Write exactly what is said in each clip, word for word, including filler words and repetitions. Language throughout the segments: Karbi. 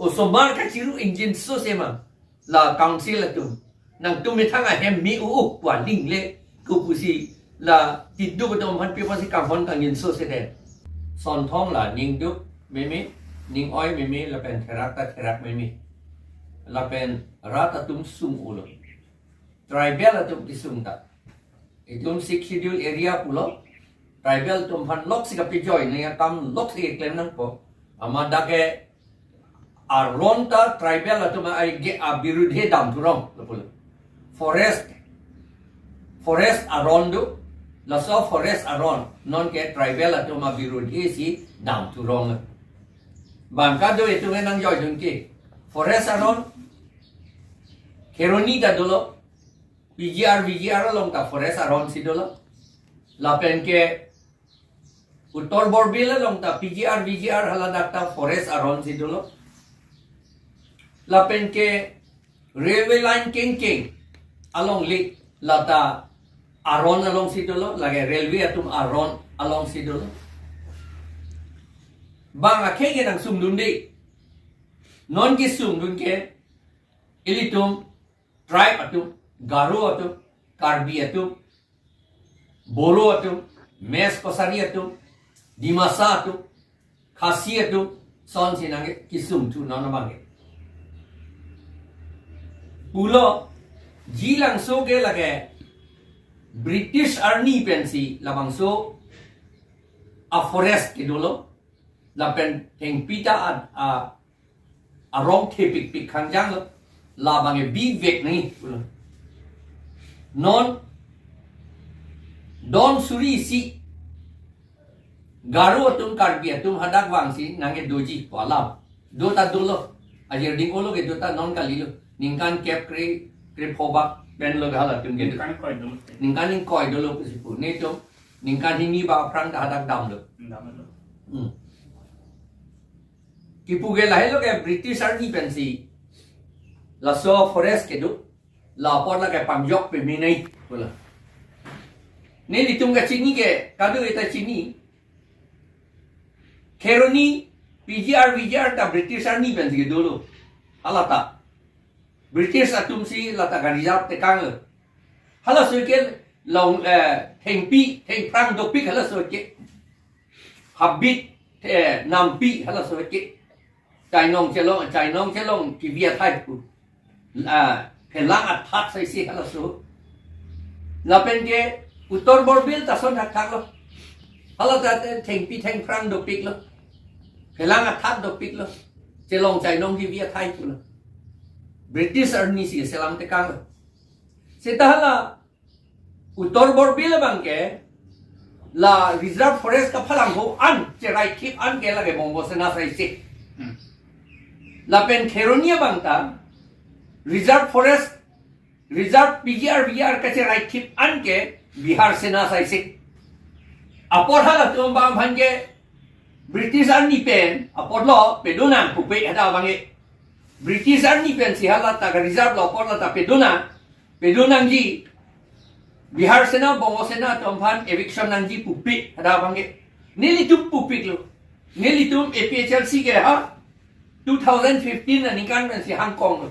Osomar kachiru ingjinso sema la council atum. Nangtum methang ahem me-u-u pu aling le, kopusi la tiduk atum aphan pi aphansi kanghon kangjinso sede. Sonthong la ningduk meme, ning-oi meme, lapen therak ta therak meme. Lapen rat atum sung-ulo. Tribal atum kesung ta. Itum Sixth Schedule area pulo. Tribal atum aphan loksi kapejoi, nangji akam loksi keklem nangpo. Amat dak ke aron ta tribal atum ai ke abirudhe dam thurong lo pulo. Forest, forest aron do. Laso forest aron non ke tribal atum abirudhe si dam thurong. Bang kado itum ke nangjoidun ke. Forest aron Kheroni ta dolo. P G R, V G R along ta forest aron si dolo. Lapen ke Uttar Borbil along ta P G R, V G R haladak ta forest aron si dolo. Lapen ke railway line kengkeng along le lata aron along si dolo, lake railway atum aron along si dolo. Bang akhei ke nangsungdunde. Non kesungdun ke ilitum tribe atum, Garo atum, Karbi atum, Boro atum, Mech Kachari atum, Dimasa atum, Khasi atum, sonsi nangkesung thu non abang ke. Pulo, ji langso ke lake British arni pensi labangso a forest kedolo, lapen thengpi ta a, a arong thepikpik khangjang lo, labang ke bivek nangji pulo. Non don suri isi Garo atum Karbi atum hadak vangsi nangkedoji pu alam. Do ta dolo. Ajir ding olo ke do ta non kalilo. Ningkan kep kre, krepho bak pen lo halatum ke. Ningkan ingkoi dolo. Ningkan ingkoi dolo pusi pu. Netum ningkan hini bak aphrang ta hadak damlo. Damlo. Hmm. Kipu ke lahelo ke British arni pensi laso forest kedo, la apor lake pangjok peme nangji pulo. Nelitum kachini ke, kado ita chini. Kheroni P G R, V G R ta British arni pensi kedolo. Halata British atum si lata ka-reserve tekanglo. Halaso ke long, eh, thengpi, thengphrang dopik halaso ke. Habit, eh, nampi halaso ke. Chainong chelong, chainong chelong kevi athai pu. Ah, phelang athat saisi halaso. Lapen ke Uttar Borbil ta ason thakthak lo. Halata thengpi thengphrang dopik lo. Phelang athat dopik lo. Chelong chainong kevi athai pulo. British arni si selam tekanglo. Seta hala Uttar Borbil abang ke la reserve forest kaphalangho an, cheraithip an ke lake Bongo Sena saisi. Hmm. Lapen Kheroni abang ta reserve forest, reserve P G R, V G R kacheraithip an ke Bihar Sena saisi. Apor halatum abang aphan ke British arni pen apor lo pedonang pupe hadak abang ke. British arni pensi halata ka-reserve lo apor lata pedonang. Pedonangji, Bihar Sena, Bongo Sena atum aphan eviction nangji pupe hadak abang ke. Nelitum pupiklo. Nelitum A P H L C ke ha two thousand fifteen aningkan pensi hangkong lo.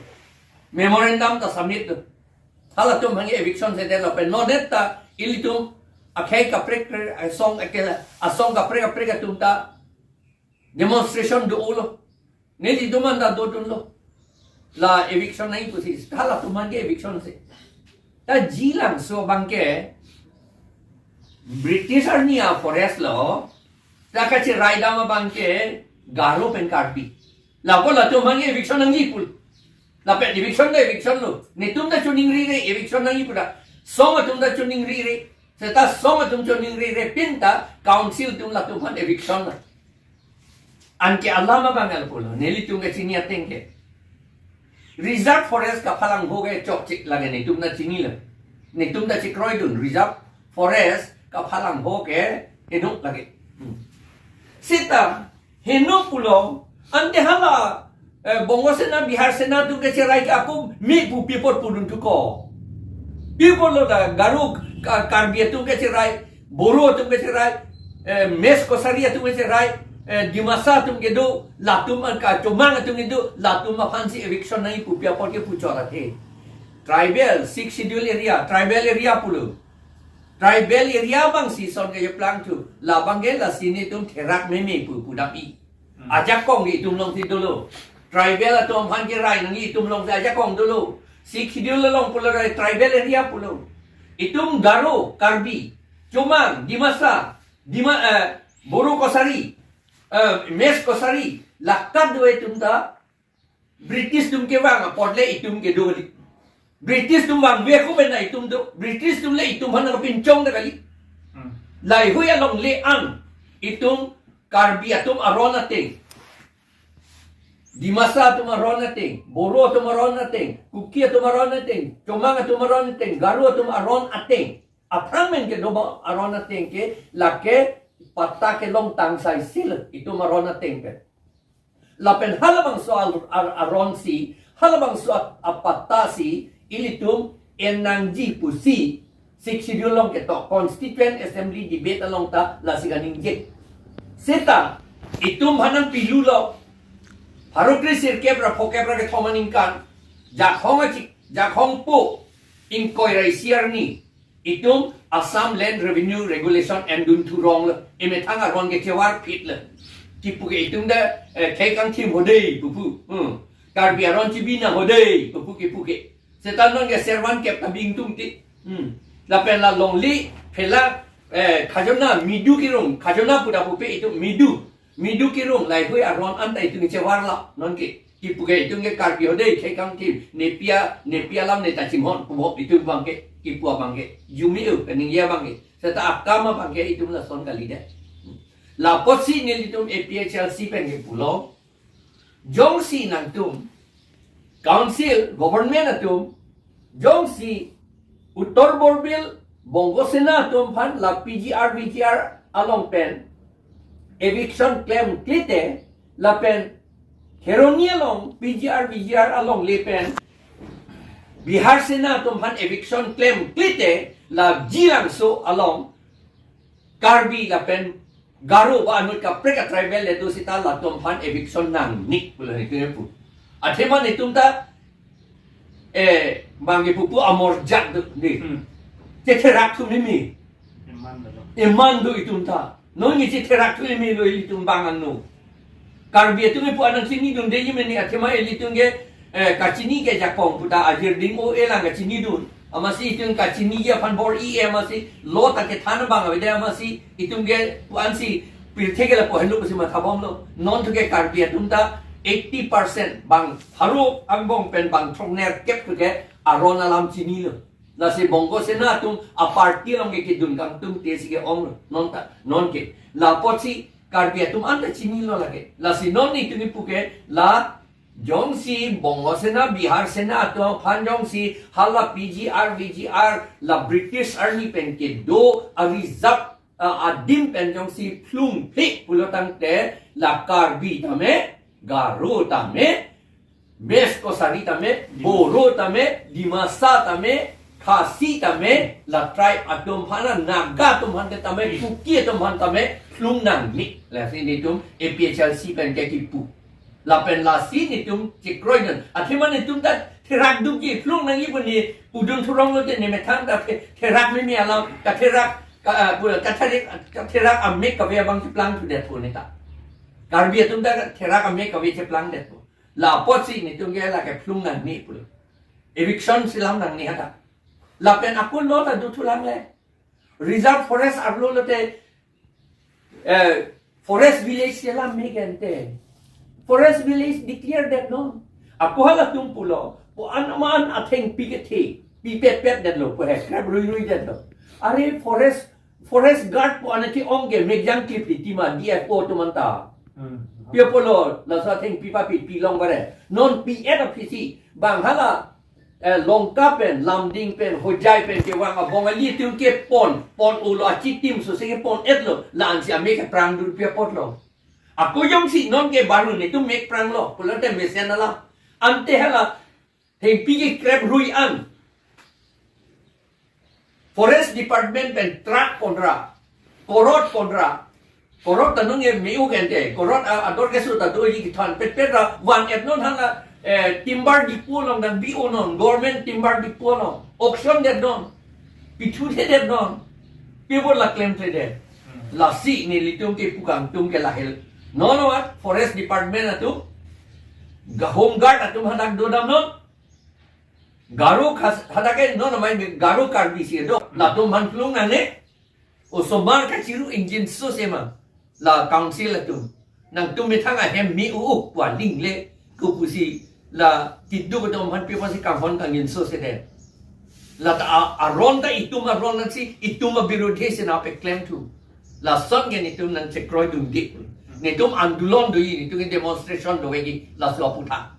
Memorandum ta submit lo. Halatum aphan eviction sedetlo pen non-et ta ilitum akhei kaprek kaprek asong akela, asong kaprek kaprek atum ta demonstration do-olo. Nelitum an ta dodunlo. La eviction nangji pusi. Halatum aphan ke eviction si. Ta ji langso abang ke British arni a-forest lo. Ta kacherai dam abang ke Garo pen Karbi. Lapu latum aphan ke eviction nangji pulo. Lapen eviction ta eviction lo. Netum ta choningri re eviction nangji pu ta. Song atum ta choningri re. Seta song atum choningri re pin ta council atum latum aphan eviction lo. Anke alam abang al pulo, nelitum kachini ateng ke. Reserve forest kaphalangho ke chokche lake netum ta chinilo. Netum ta chekroidun, reserve forest kaphalangho ke henuk lake. Hmm. Seta henuk pulo, ante hala, eh, Bongo Sena, Bihar Sena atum kacherai ke ako me pu pi apot pudun thu ko. Pi apot lo ta Garo, Ka-, Karbi atum kacherai, Boro atum kacherai, eh, Mech Kachari atum kacherai, eh, Dimasa atum kedo, latum an kachomang atum kedo, latum aphansi eviction nangji pu pi apot ke puchot athe. Tribal, Sixth Schedule area, tribal area pulo. Tribal area abangsi son kacheplang thu. Labang ke lasi netum therak meme pu pudam-i. Hmm. Ajakong ke itum alongsi dolo. Tribal atum aphan kerai nangji itum alongsi ajakong dolo. Sixth Schedule along pulo rai tribal area pulo. Itum Garo, Karbi, Chomang, Dimasa, Dima, eh, Boro Kachari, eh, Mech Kachari, lakat do itum ta, British atum kevang apot le itum kedo kali. British atum vangve ako pen na itum do. British atum le itum aphan nangpinchong ta kali. Hmm. Laheihui alongle an itum Karbi atum aron ateng, Dimasa atum aron ateng, Boro atum aron ateng, Kuki atum aron ateng, Chomang atum aron ateng, Garo atum aron ateng, aphrang men kedo aron ateng ke lake patta kelong tang sai sil itum aron ateng pen. Lapen halabangso al-, ar-, aronsi, halabangso a-, apattasi, ilitum en nangji pusi, Sixth Schedule along ketok, Constituent Assembly debate along ta lasi kaningje. Seta, itum aphan nangpilulo, pharo kre sirkep ra phokep ra kethom aningkan, Jakhong achik, Jakhong po, ingkoi ra isi arni, itum Assam Land Revenue Regulation endun thurong le, emethang aron ke chevar phit le. Kipu ke itum da, eh, khei kangthim ho dei, pupu. Hmm. Karbi aron chibi nang ho dei, pupu kipu ke. Seta non ke servan kep ta bingtung ti. Hmm. Lapen la longle, phela, eh, khajona, midu kirung, khajona puda pupe itum midu. Midu kirung, laheihui aron anta itum chevar la, non ke. Kipu ke itum ke Karbi ho dei, khei kangthim, ne pi a, ne pi alam ne ta chinghon, pupo itum abang ke, kipu abang ke. Jumi u, kaningje abang ke. Seta akam abang ke itum lason kalidet. Lapotsi nelitum A P H L C pen kepulo. Jongsi nangtum, council, government atum, jongsi Uttar Borbil, Bongo Sena atum aphan la P G R, V G R along pen eviction klemkle te, lapen Kheroni along P G R, V G R alongle pen Bihar Sena atum aphan eviction klemkle te, la Jilangso along Karbi lapen Garo ba anut kaprek a tribal le do seta latum aphan eviction nangne pulo netum pu. Athema netum ta, eh, bang ke pupu amor jak do ni. Hmm. Chetherak thu meme. Eman do. Eman do itum ta. Non ke chetherak thu meme lo itum bang anno. Karbi atum ke pu anang chinidun dei mene athema ilitum ke, eh, kachini ke jakong puta ajir ding o elang kachinidun. Amatsi itum kachiniji aphan bor-i, amatsi lo ta kethan abang avedet, amatsi itum ke pu ansi pirthe ke lapu henlo pusi mathabomlo. Non thu ke Karbi atum ta eighty percent bang pharo angbong pen bang throknerkep thu ke aron alam chinilo. Lasi Bongo Sena atum a party along ke kedun kangtung te si ke-onglo. Non ta, non ke. Lapotsi Karbi atum anta chinilo lake. Lasi non netum kipu ke la jongsi Bongo Sena, Bihar Sena atum aphan jongsi hala P G R, V G R, la British army pen kedo a reserve, a, adim pen jongsi phlungphle pulo tangte la Karbi tame, Garo tame, Mech Kachari tame, Boro tame, Dimasa tame, Khasi tame, la tribe atum aphan, Naga atum aphan tame, Kuki atum aphan tame, phlung nangne. Lasi netum A P H L C pen ke kipu. Lapen lasi netum chekroidun. Athema netum ta therak dukji, phlung nangji pu ne pudun thurong lote ne methang ta the-, therak meme alam, katherak, ka, ah, pu, katherak, katherak amek kave abang cheplang thudet pu ne ta. Karbi atum ta therak amek kave cheplangdet pu. Lapotsi netum ke lake phlung nangne pulo. Eviction si lam nangne hata. Lapen akun lo ta do thulang le. Reserve forest arlo lote, eh, forest village si lam me gente. Forest village declare det non. Ako halatum pulo, pu an aman athengpi kethe, pipetpet detlo, pu he, krep ruirui detlo. Are forest, forest guard pu an ke-ong ke mekjang klip di tima D F O atum anta. Hmm. Pi apotlo, laso athengpi papi, pilong bare. Non pi-et aphisi, bang hala, eh, Lanka pen, Lumding pen, Hojai pen kevang abongali atum kepon, pon-olo achitim sose kepon-etlo, la-ansi amek keprang dur pi apotlo. Ako jongsi non ke baru netum mek pranglo, pulote mesen alam. Ante hala, thengpi kekrep rui an. Forest Department pen truck pondra, korot pondra, Korot ta nung e me-u kente, korot a, ador keso ta doji kethan, petpet ra van-et non hala, eh, timber depot along nangbi-o non, government timber depot along, auction det non, pithu det non, pibor la klemkledet. Hmm. Lasi nelitum kepu kangtung ke lahel. Non non forest department atum, ga home guard atum hadak dodam non. Garo khas, hadak ke non amai Garo Karbi si do, latum aphan klung nangne. Osomar kachiru ingjinso sema la council atum. Nangtum methang ahem me-u pu aling le, kopusi la tiduk atum aphan pi aphansi kanghon kangjinso sedet. La ta a-, aron ta itum aron nangsi, itum abirudhe si nangpeklemthu. Lason ke netum nangchekroidunde. Netum andolon doji, netum ke demonstration doji, laso aputhak.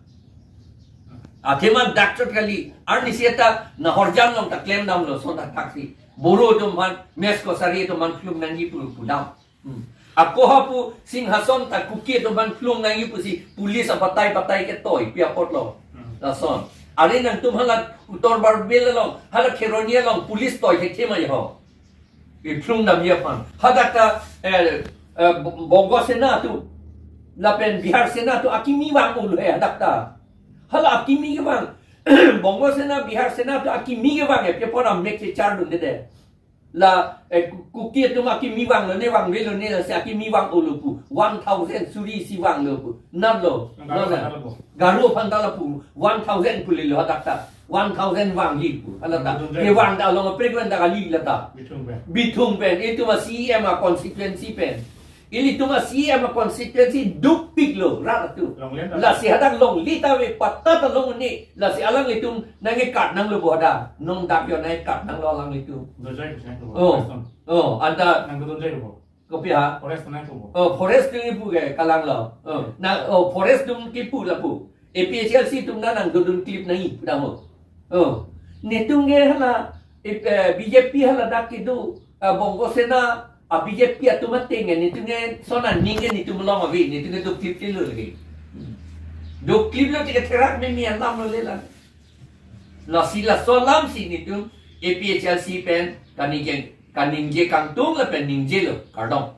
Athema dak chot kali, arnisi ta Nahorjan along ta klemdamlo, son ta thaksi. Boro atum aphan, Mech Kachari atum aphan klung nangji pu pudam. Hmm. Ako hapu Singhason ta Kuki atum aphan klung nangji pusi police abatai batai ketoi pi apotlo. Hmm. Lason. Are nangtum hala Uttar Barbel along, hala Kheroni along police toi thekthe ma ho. Iplung damji aphan. Hadak ta, eh, eh, Bo-, Bongo Sena atum, lapen Bihar Sena atum akimi vang-olo he hadak ta. Hala akimi kevang. Bongo Sena, Bihar Sena atum akimi kevang e, pi apot amek chechardunde de. La, eh, Ku-, Kuki atum akimi vanglone, vanglelone, lasi akimi vang-olo pu. One thousand suri isi vanglo pu. Natlo. Garo Natlo. Aphan ta lapu. Garo aphan ta lapu. One thousand pu lelo hadak ta. One thousand vangji pu. Hala ta. Nangdun jai. Kevang ta along aprek pen ta kali la ta. Bithung pen. Bithung pen. Itum a-C E M a-constituency pen. Ilitum a-C E M a-constituency dukpiklo rat atum. Longle ta. Lasi hadak longle ta ave, patta ta longle. Lasi alanglitum nangkekat nanglo bo hadak. Nong dak yo nangkekat nanglo alanglitum. Dojai ko seng ko. Oh. Forest non. Oh, anta. Nangdun jai ko. Kopi ha? Forest nang ko. Oh, forest atum kipu ke kalanglo. Oh, na, oh, forest atum kipu lapu. A P H L C atum na nangdodun clip nangji pu damo. Oh. Netum ke hala, eh, eh, B J P hala dak kedo, eh, Bongo Sena, ah, B J P atum ateng ke, netum ke son aning ke netum along ave, netum ke do clip kelo lagi. Do clip lo tik therak meme alam lo le la. Lasi laso alam si netum A P H L C pen kaningje, kaningje kangtung lapen ningjelo, kardom.